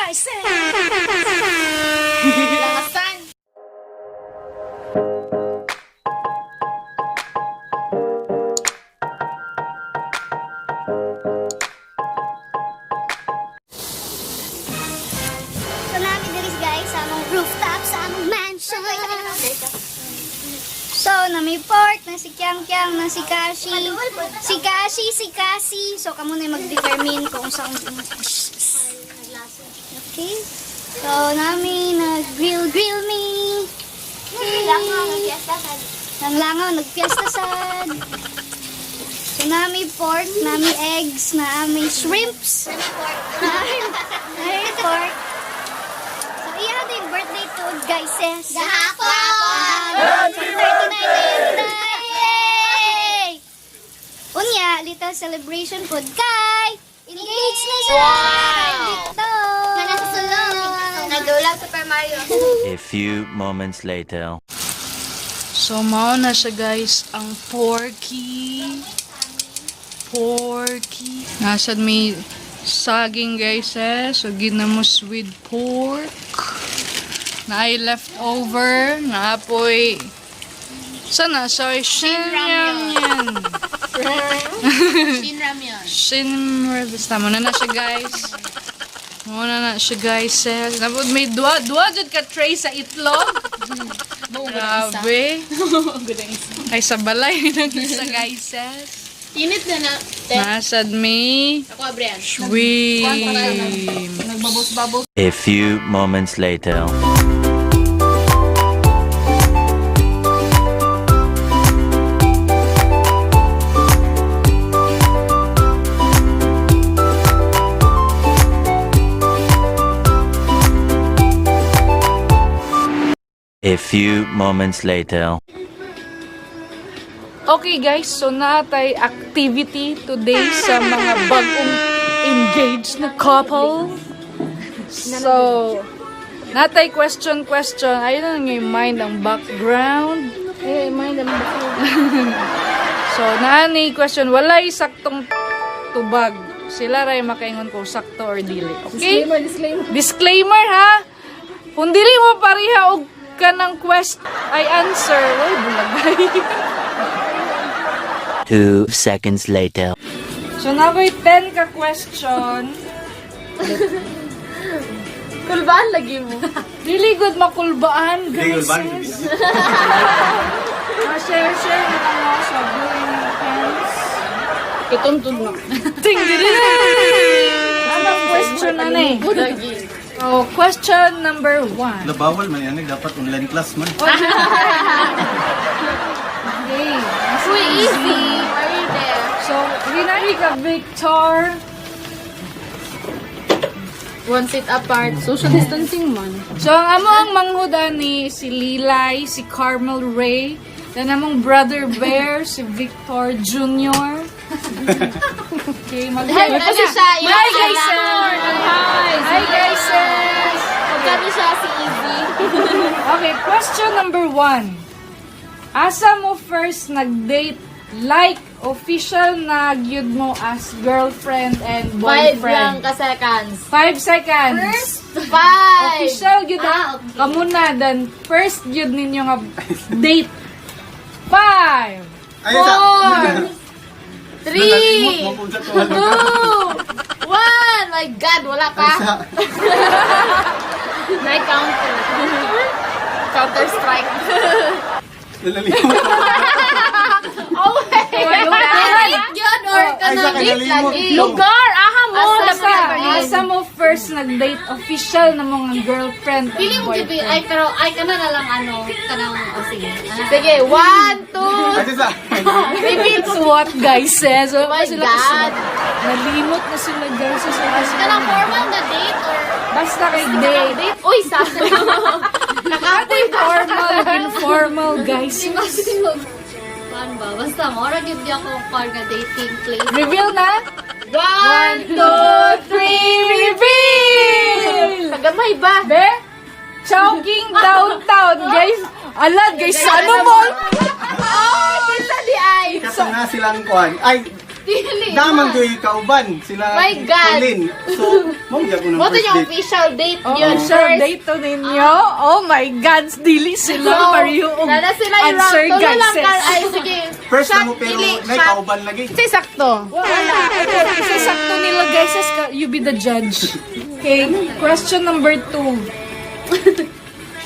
Guys. Langasan. So namin diri, guys, sa among rooftop, sa among mansion. So, na may pork, na si Kyang Kyang, na si Kashi. Si Kashi, si Kasi. So, kamo na yung mag-determine kung saan. Okay? So, nami nag-grill-grill me. Okay. Ang langaw, nagpiesta sad. So, nami pork, nami eggs, nami shrimps. Nami pork. So, iya din birthday to, guys. Eh. Gahapon! Happy 39 Yay! Unya, little celebration pod kay engaged na siya! Wow! Dito! Nga nasa sulod. Nadulang Super Mario. A few moments later. So, mao na siya, guys, ang porky. Porky. Nasad may saging, guys, eh. So, ginamos with pork. Na ay leftover. Na apoy. Sana, so, shin ramyun. Shin Ramyun. Shin, basta mo na na siya, guys. Mo na na siya, guys, eh. Napod may duwa, duwa jud ka tray sa itlog. Grabe. Ay, sa balay ng isa, guys. Eh. Init na na. Te. Nasad may Ako, Abrian. shrimp. A few moments later. A few moments later. Okay guys, so naatay activity today sa mga bagong engaged na couple. So, natay question question. Ayun na nga yung mind ang background. Eh, mind ang background. So, naani question, walay saktong tubag. Sila ray makaingon kung sakto or dili. Okay? Disclaimer, disclaimer. Disclaimer ha. Kung dili mo pareha og kanang quest ay answer, oy bulagay. 2 seconds later. So nakoy 10 ka question. Kulbaan lagi mo. Dili good makulbaan, guys. Share share na lang ako sa blue pens. Ituntun na. Ting dili. Anong question na ni? Lagi. Oh, question number 1. Bawal man yan, dapat online class man. Okay. Mas Uy, easy. Are you there? So, rinari ka, Victor. One seat apart. Social distancing man. So, ang amo ang manghuda ni si Lilay, si Carmel Ray, dan among brother Bear, si Victor Jr. Okay, mag Hi, kasi siya. Hi, guys! Hi. Hi, guys! Pagkano siya si Easy. Okay, question number 1. Asa mo first nag-date, like official na gyud mo as girlfriend and 5 lang boyfriend? ka seconds. 5 seconds. 5. Official gyud ah. Kamo na then first gyud ninyo nga date. 5 Ay, sa... 4 3. Mo kung sa 2. 1. My God, wala pa. Ay, sa... May counter. Counter strike. Nalalimot. Oh my God. Yun or Ay, sa kanang date kanalimot. lagi. Lugar, aha mo. Asa Asa mo first nag-date official na mga girlfriend and Feeling mo gibi, boyfriend? ay pero ay kana na lang ano, kanang oh, sige. Ah. Sige, 1, 2, Ay, sa... reveal. So what guys says? Oh my sila God. Nalimot na sila guys. So, sila Kanang formal na date or Basta kay date. Date. Uy, sa. Ate formal, informal guys. kuan ba? Basta mo ora gyud ako kuan nga dating place. Reveal na? 1, 2, 3, reveal! Kagamay ba? Be? Chowking downtown, guys. Ala, guys, sa ano mall? Oh, kinsa di ay. Kato nga silang kuan. Ay, Dili. Daman ko yung kauban sila. My God. Pauline. So, mo gyud ng Mo to first yung date. official date Oh, yun. official First. date to ninyo? Oh my God, dili sila So, pareho og Nana sila yung answer, round. Tulo guys. lang ka. Ay, sige. First Shot, na mo pero dili, may shot. kauban lagi. Kasi sakto. Wala. Kasi sakto nila, guys. You be the judge. Okay, question number 2.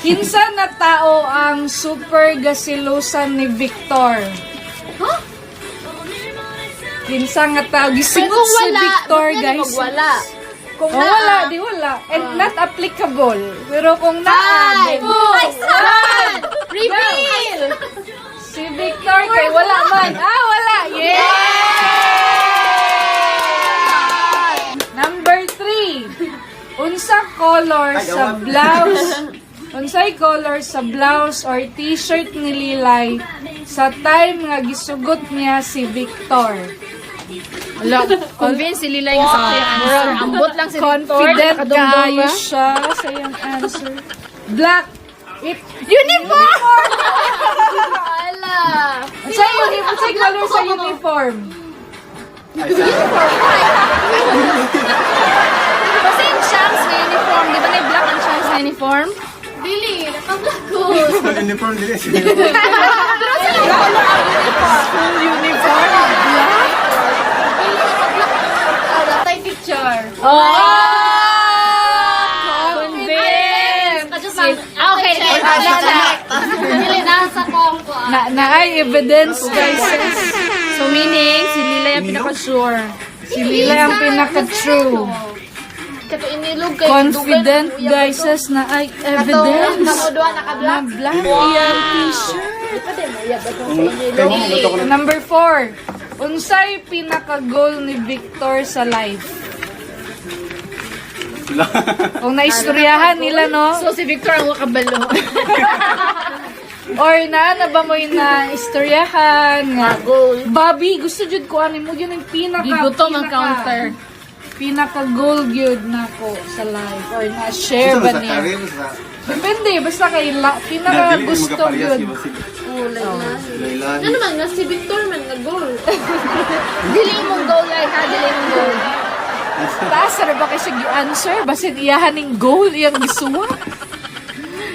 Kinsa na tao ang super gasilusan ni Victor? Huh? Kinsa nga tao? Pero Gisingot kung si wala, Victor, ba't nga guys. magwala? Kung wala, di wala. And not applicable. Pero kung naa, Five! di- Ay, seven! Reveal! Si Victor kay wala man. Ah, wala. Yeah! Number 3. Unsa color Ay, sa awat. blouse? Unsay color sa blouse or t-shirt ni Lilay sa time nga gisugot niya si Victor? Convince si Lila yung sakto yung answer. Ambot lang si Victor. Confident Nakadumdum kaayo ba? siya sa iyang answer. Black. It Uniform! Wala. Unsay uniform? Unsay color sa uniform? Ay, Kasi yung Shanks na uniform, di ba na black ang Shanks na uniform? Dili, naka-black ko. School uniform dili sila. Pero sa color ang uniform. Full uniform? Black? Dili, naka-black. Oh, datay picture. Oh! Convince! Ah, okay. Check. Okay. Dili, nasa kong ko. Na naay evidence, guys. So meaning, si Lila yung pinaka-sure. Si Lila ang pinaka-true. Kato inilog kay Confident, guys, says na ay evidence. Kato duha naka-black. Na black iyang t-shirt. Kay mo gusto ko na Number 4. Unsay pinaka-goal ni Victor sa life? sila. Kung naistoryahan nila, no? So si Victor ang wakabalo. Or naa na ba mo yung naistoryahan? Nga, Goal. Bobby, gusto jud ko ani mo yun ang pinaka Gigutom ang counter. Pinaka goal gyud nako sa life or na share Gusto ba mo sa niya. career sa Depende basta kay la, pinaka Na, dili mo gusto magaparehas, gyud. di ba, sila? Laila. Ano man nga si Victor man nga goal. Dili mong goal like ha, dili mong goal. Taas ra ba kay siya gi-answer basin iyahan ning goal iyang gisuwa.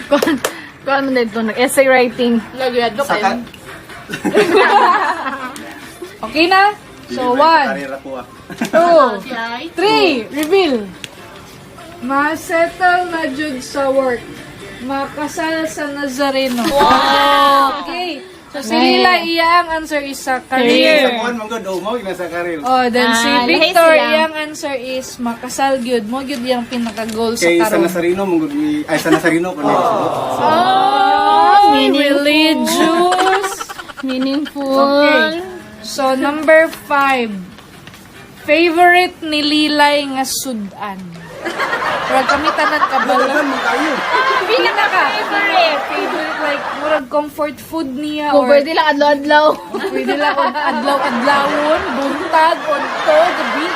Kuan kuan man dito nag essay writing. Lagi adto Sa kayo. Okay na? Dili So ba yung sa 1, career ako ah. 2, 3, reveal. Ma-settle na jud sa work. Makasal sa Nazareno. Wow. Okay. So si Lila, iya ang answer is sa Sa career. kuan man gud, oh, mao na sa career. Oh, then si Ah, lahi Victor, sila. iyang answer is makasal gyud. Mo gyud iyang pinaka-goal sa Kay sa karon. Nazareno man gud mi ay sa Nazareno ko na. Oh, religious. Meaningful. Okay. So, number 5. Favorite ni Lilay nga sudan. Pero kami tanan kabalo. Daghan man kayo. Pinaka favorite. Favorite like murag comfort food niya Kung or pwede lang adlaw-adlaw. pwede lang og adlaw-adlawon, buntag, odto, gabi.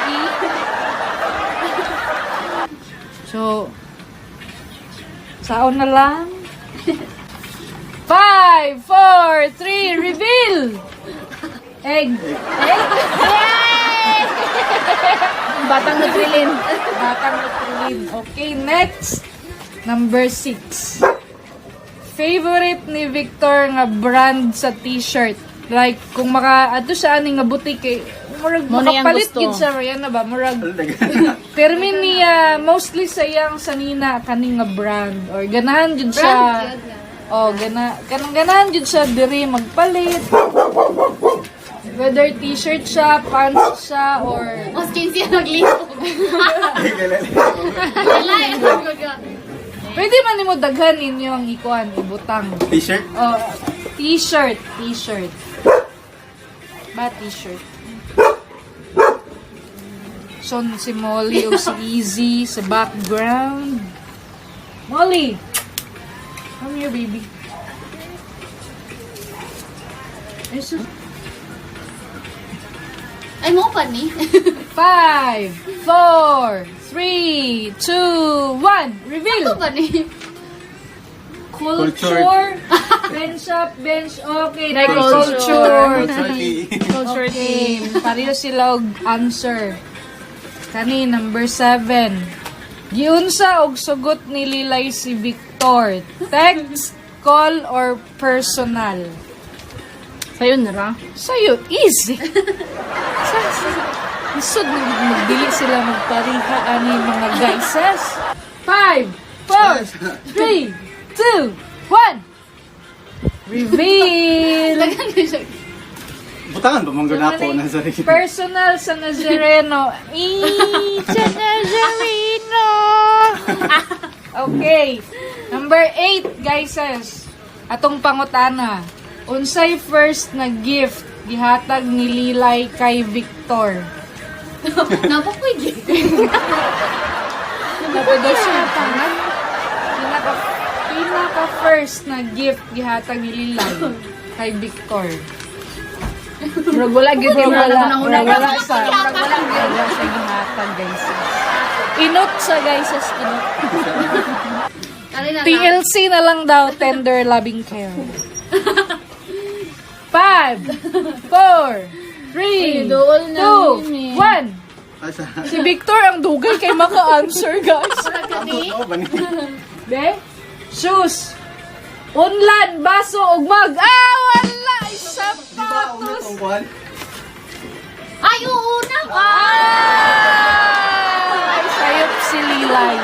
So, saon na lang. 5, 4, 3, reveal! Egg. Batang nutrilin. Batang Nutrilin. Okay, next. Number 6. Favorite ni Victor nga brand sa t-shirt. Like, kung maka, ato siya ani nga boutique, eh, murag Mo na yang makapalit gusto. gid siya, yan na ba? Murag, Daghan. termin niya, mostly sa iyang sanina, kaning nga brand. Or ganahan jud siya. Oh, kanang ganahan jud siya diri magpalit. Whether t-shirt siya, pants siya, or Mas 15 naglihok. Lilay. Pwede man nimo daghan ninyo ang ikuan, ibutang. T-shirt. Oh, t-shirt, t-shirt. Ba t-shirt. So si Molly o si Easy sa background. Molly. Come here, baby. Ay, sus. Ay mo pa ni. 5, 4, 3, 2, 1. Reveal. Ano ba ni? Culture. Bench up, bench. Okay. Nay culture. Culture tea. Culture Okay. Pareho sila og answer. Kani, number 7. Giunsa og sugot ni Lilay si Victor? Text, call, or personal? Sayo na ra. Sayo, easy. Isod na magdili sila magpariha ani mga guyses. 5, 4, 3, 2, 1. Reveal! Butangan ba mong ganapo Nazareno? Personal sa Nazareno. Eh, sa Nazareno! Okay. Number 8, guyses. Atong pangutana. Unsay first na gift gihatag ni Lilay kay Victor? Napakoy gid. Napudo siya tangan. Pinaka, pinaka first na gift gihatag ni Lilay kay Victor. Murag wala gyud Murag wala, wala murag wala sa, wala sa gihatag, guys. Inot sa guys, inot. Kani na lang. TLC na lang daw, tender loving care. 5, 4, 3, 2, 1. Asa? Si Victor ang dugay kay maka-answer, guys. Oh, bani. Be? Shoes. Unlan, baso, ug mug. Ah, wala! Sapatos. Ang kuhan. Ay, oo na. Ah! Ay, sayop si Lilay.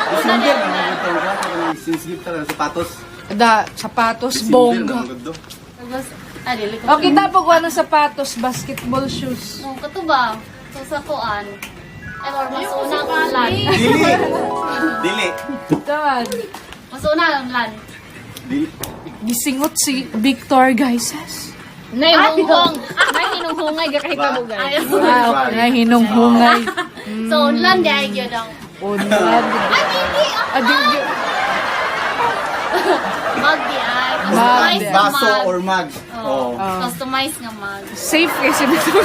December na mga ganda. Since gift talaga sapatos. Da, sapatos, December, bongga. mga ganda. Tapos, ah, dili ko. O, kita po kuha ng sapatos, basketball shoes. Oh, kato ba? So, sa kuan. Ay, or mas una ang ulan. Dili. Dili. Taman. Mas una ang ulan. Dili. Gisingot si Victor, guys. Nay hunghong. Nay hinunghungay gakahitabo guys. Ay, Ah, okay. Hinunghungay. So, unlan di ay gyud ang. Unlan. Ay, hindi. Ah, di, di. Mug di ay. Customized nga Baso mug. or mug. Oh. Oh. Customized nga mug. Safe kasi Victor.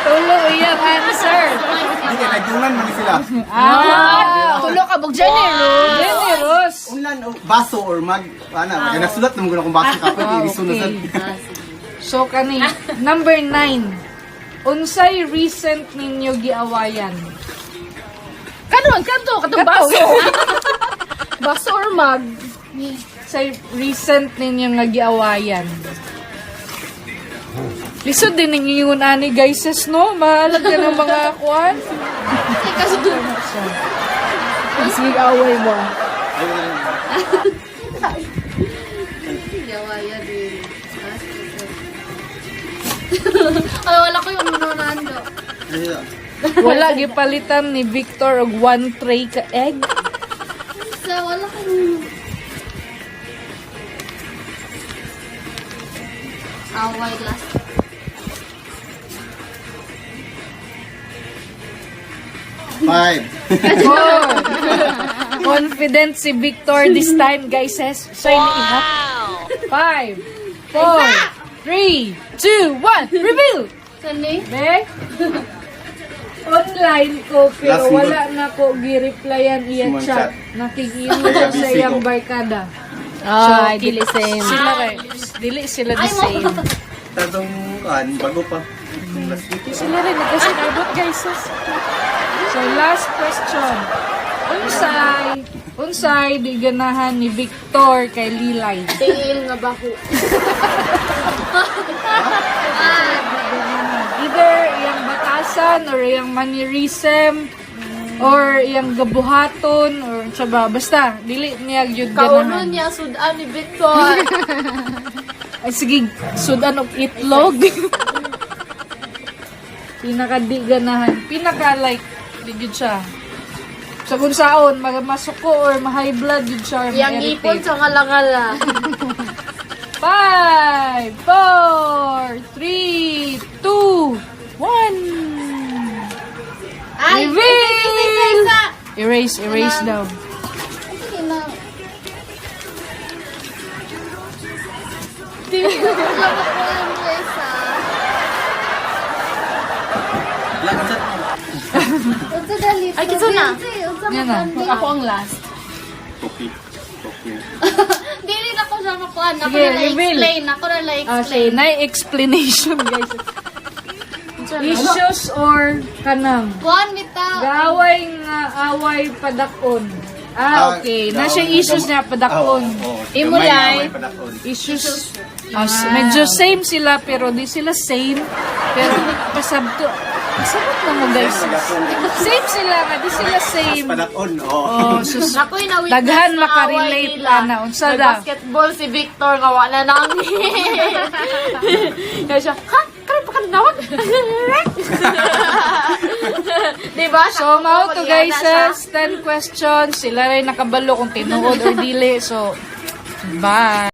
Tulo iyang answer. Customized nga Hindi kay mug. nagdungan man ni sila. Ah, Tulo ka bug generous. generous. Unlan o baso or mug. Ana, kaya nasulat naman ko na kung baso ka pwede Ah, isunod okay. So kani number 9. Unsay recent ninyo giawayan? Kanon kadto katong baso. Baso or mug. Say recent ninyo nga giawayan. Lisod din ninyo yun ani guys, no? Mahalag ka ng mga kuan. Sige away mo. Yawa, ya din. Ay, wala ko yung ununando. Wala gipalitan ni Victor og one tray ka egg. So, wala ko yung... Away last. 5. Four. Confident si Victor this time, guys. Siya iniihap. 5, 4, 3, 2, 1, reveal! Kani? Be? Online ko, pero Last wala na ko gi-replyan iya Small chat. chat. Nakikita Kaya ko sa busy iyang ko. barkada. Ay, dili same. Sila kay, dili sila the Ay, mo. same. Tatong kuhan, bago pa. Yung last week. Sila rin nagkasinabot, guys. So, last question. Unsay, unsay di ganahan ni Victor kay Lilay? Tiil nga baho. Either iyang batasan or iyang mannerism or iyang gabuhaton or unsa ba basta dili niya gyud Kaunon ganahan. niya sudan ni Victor. Ay sige, sudan og itlog. Pinaka di ganahan, pinaka like di gyud siya. Sa kung saon, masuko or ma-high blood gyud siya or Yang ipon ma-irritate. sa kalangala. 5, 4, 3, 2, 1. Ay! Reveal! Isa! Erase, erase daw. Sige na. Wala ko yung isa. Unsa dali? Ay, kinsa na? Unsa Yan na. man Ako ang last. Okay. Okay. Dili na ko siya makuan. Ako Sige, na lang reveal. explain. Ako na lang Ah, explain. sige, na explanation, guys. Issues or kanang Kuan bitaw. gaway nga away padakon. Ah, okay. Na siya issues niya padakon. Oo, oo. Imo Gamay nga lai. away padakon. Issues. Ah, medyo same sila pero di sila same. Pero pasabto. Pasabot na mo, guys. Same sila nga, di sila same. Padakon, oo. Oh, sus. Ako'y na-witness Daghan na away makarelate nila. ana unsa da? Basketball si Victor nga wala nang. Kaya siya, ha? Karon pa ka nawag? Diba? So, mao to, guys, 10 questions. Sila rin nakabalo kung tinuod or dili. So, bye!